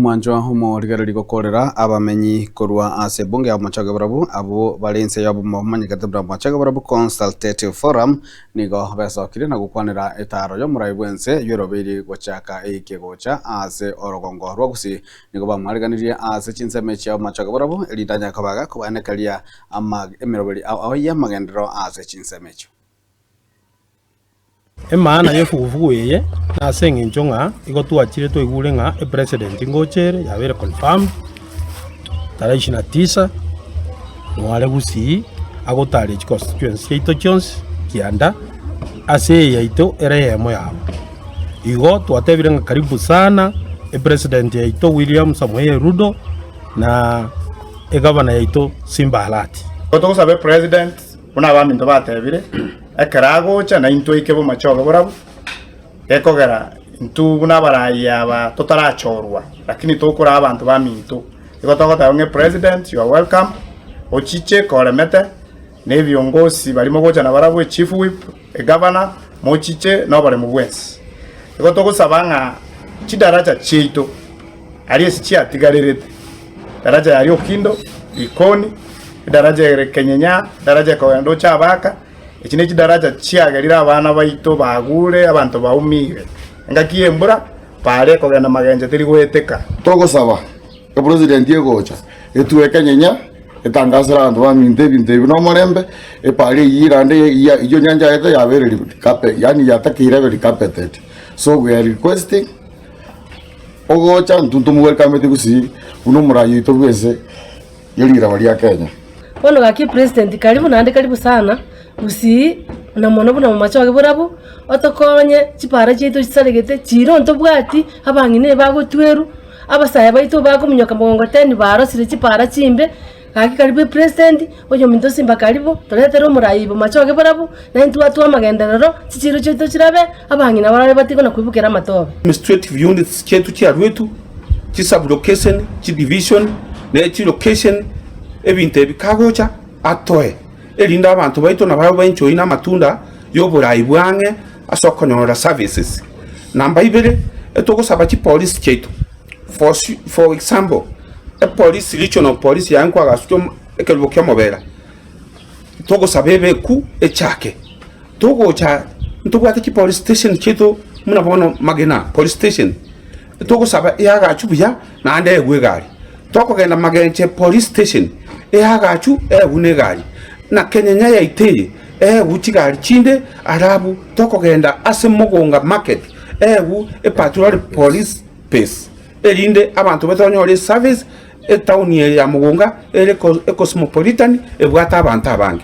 Omwanchwa omorigereria gokorera abamenyi korwa ase ebunge ya Bomachoge Borabu abwo bare inse y'obomo bamanyekete buna Bomachoge Borabu Consultative Forum nigo besokire na gokwanera etaaro y'omorai bw'ense y'orobeiri gochaka eike gocha ase orogongo rwa Gusii. Nigo bamwariganirie ase chinsemo chia Bomachoge Borabu erinde anyare kobaga kobaenekeria emeroberi ao ao y'amagenderero ase chinsemo echio. Emaana y'efugufugu eye nase engencho ng'a igo twachire twaigure ng'a epresident ngocha ere yabeire confirmed tarehe ishirini na tisa noare Gusii agotaria chiconstituency chiaito chionsi kianda ase eye yaito ere eyemo yabo. Igo twatebire ng'a karibu sana epresident yaito William Samoei Ruto na egavana yaito Simba Arati. Igo togosaba epresident buna abaminto batebire. Ekero agocha naintwe aike bomachoge borabu, gekogera intwe buna abarai aba totarachorwa, lakini tokoraa abanto baminto. Igo togoteba ng'a President you are welcome, ochiche koremete na ebiongosi baria mogocha nabarabwo, echief whip, egavana, mochiche na oboremu bwensi. Igo togosaba ng'a chidaracha chiaito aria ase chiatigarerete, daraja ya Riokindo, Likoni, edaraja ere Kenyenya, edaraja ekogenda oche Abaka, Echi nechidaraja chiagerire abana baito bagure, abanto baumire. Engaki y'embura bare kogenda magencho teri goeteka. Togosaba epresident egocha etue ekenyenya etangasere abanto baminto ebinto ebi nomorembe epara eyio erande eyio nyancha yaito yabeire carpet yaani yatakeire ebe recarpeted so we are requesting ogocha intwe ntomowekameti gusii buna omorai oito bwense ye riraba ria Kenya. Bono gaki president karibu naende karibu sana gusii na mono buna momachoge borabu otokonye chipara chiaito chisaregete chire ntobwati abang'ina ebagotwerwa abasae baito bakominyoka mgongoteni barosire chipara chimbe gaki karibu epresident oyominto simba karibu toretere omorai bomachoge borabu naintwe twatwa amagenderero chichiro chiaito chirabe abang'ina barore batige na koibukera amatobe. Administrative units chiaito chiaruetwe, chi sub-location, chi division, ne chi location, ebinto ebi kagocha atoe, erinde abanto baito nabarabwo baenjoine amatunda y'oborai bwang'e ase okonyora services. Namba ibere, etogosaba chipolice chiaito, for for example, epolice regional police yaye nkoagaswa ekerubo kia omobera, togosaba ebeku echake. Togocha ntobwate chipolice station chiaito buna bono Magena police station, togosaba eagachu buya naende eegwe egari. Tokogenda Magenche police station, eagachu eegwe na egari. Na Kenyenya yaito eye, eegwe chigari chinde alafu tokogenda ase Mogonga market, eegwe epatrol police base, erinde abanto batonyore eservice etown eye ya Mogonga ere ecosmopolitan ebwate abanto abange.